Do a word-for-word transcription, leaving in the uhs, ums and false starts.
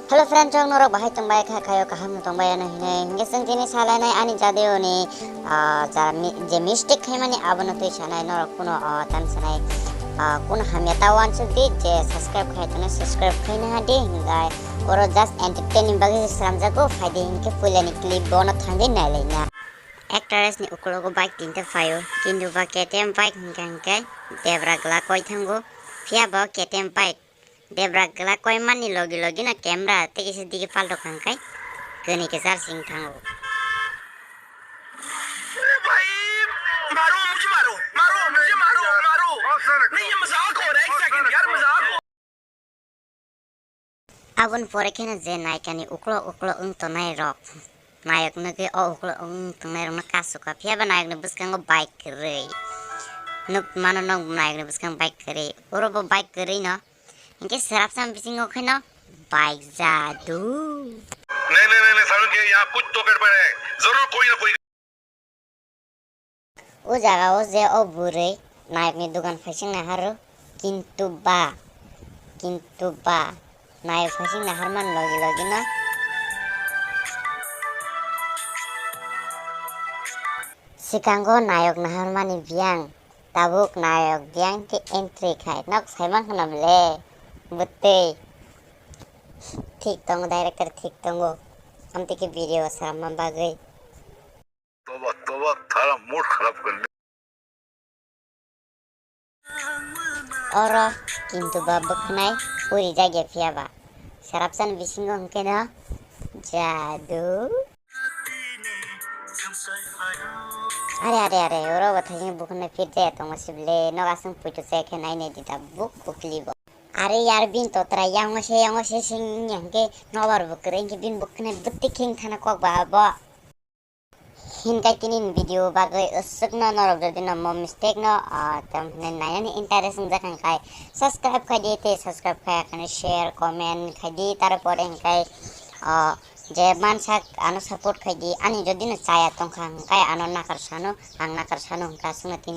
Hello friend, chwng norok bahai tongbai kha, khayo kaham no tongbai ano hinwi. Hinkhe chwng tini salainai ani jadeo ni, ah, ja mi-, je mistake khaimani abono twi sanai norok kuno, ah, tam sanai, ah, kuno hamya ta wansuk di je subscribe khai tongna subscribe khaina ha di hingai. Oro just entertaining bagwi slamjago, phaidi hinkhe puilani clip bono thangwi nailaina. Actress ni ukulogo bike tinta phaio, kintu ba K T M bike hinkhe hinkhe debra glak koi thango, phiya bo K T M bike. Debra glak koi mani logi logi no camera tei kisa digi paltok kha hwnkhe kwnwi kwchar sing thango. अरे भाई, मारो, मुझे मारो, मारो, मुझे मारो, मारो। नहीं, ये मजाक हो रहा है, एक सेकंड यार, मजाक हो। Aboni pore kheno je nayika ni uklok uklok wng tongnai rok, nayok nugwi o uklok wng tongnai rok no kasukha, phiya ba nayok ni bwskango bike kwrwi. Nuk mano, nok nayok ni bwskango bike kwrwi, oro bo bike kwrwi no. Hinkhe swrapsa bisingo khaino bai jadu. नहीं, नहीं, नहीं, नहीं, सारुण के यहाँ कुछ तो गड़बड़ है। जरूर कोई ना कोई। O jaga o je o bwrwi nayok ni dugan phaising naharo, kintu ba, kintu ba nayok phaising naharman logi logi no swkango nayok naharmani biyang. Tabuk nayok biyang khe entry khai. Nok saiman khna bole. Bwtwi. Thik tongo, director thik tongo. Amtwi khe video saramma bagwi. तोबा, तोबा, थारा मूड खराब कर लिया। Oro kintu ba bwkhnai puri jagya phiya ba. Sarapsan bisingo hwnkhe no jadu. Are, are, are, oro bo thaising bwkhnai phir jaya tongo sible. Nok aswng puitu chaya khe nai nai di da buk bukli bo. Are yar bin totra yango se, yango se sing hwnkhe nobar bo kwrwi hwnkhe bin bwkhnai bwtwi khing thana kok ba bo. Hinkai tini ni video bagwi usuk no norok jodi no mo mistake no, ah, tamo hinai nainani interest wngjak hwnkai subscribe khai di, tei subscribe khai khe share, comment khai di, tarpore hinkai, ah, je mansak ano support khai di, ani jodi no chaya tongkha hwnkai ano nakar sano, ang nakar sano hwnka aswkno tini.